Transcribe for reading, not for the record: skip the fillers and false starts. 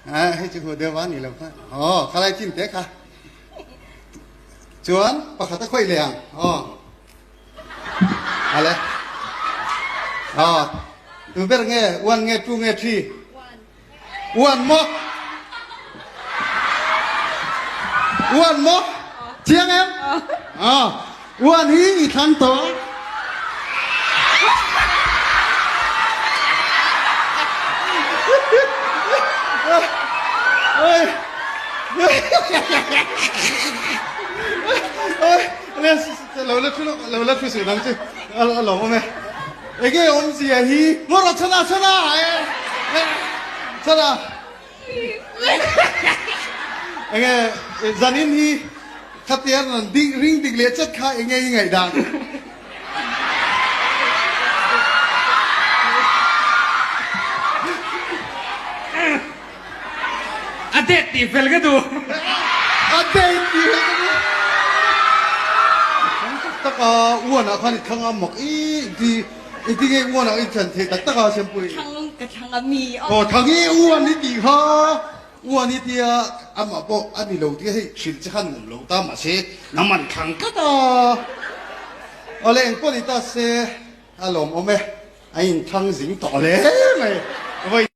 Hei chu hu deuh a ni lo kha. Aw, khalai chin te kha. Chuan pakhat a khawih leh ang. Aw. Ale. Aw. Tu ber nge one nge two nge three? One. One maw? One maw? Chiang em? Aw. One hi i thlang tawh. Lo la thu lo la thu suh dang chu a lawm awm e. Enge awmzia hi maw rawh chhana chhana chhana enge zanin hi khatia rawn ding ring dik leh chat kha enge i ngaihdan. A date tih fel ka duh. A date tih fel ka duh. Thang tak tak a uan ah khan i thlang a mak i ti i ti nge uan ah i thlan thei tak tak a Sempui. Thlang ka thlang a mi. Aw thlang i uan i tih kha uan i tia amah pawh a ni lo tia hei hrilh che khan awm lo ta mahse nangman thlang tlat a. Awle engpawh ni ta se a lawmawm e a inthlang zing tawh hle mai.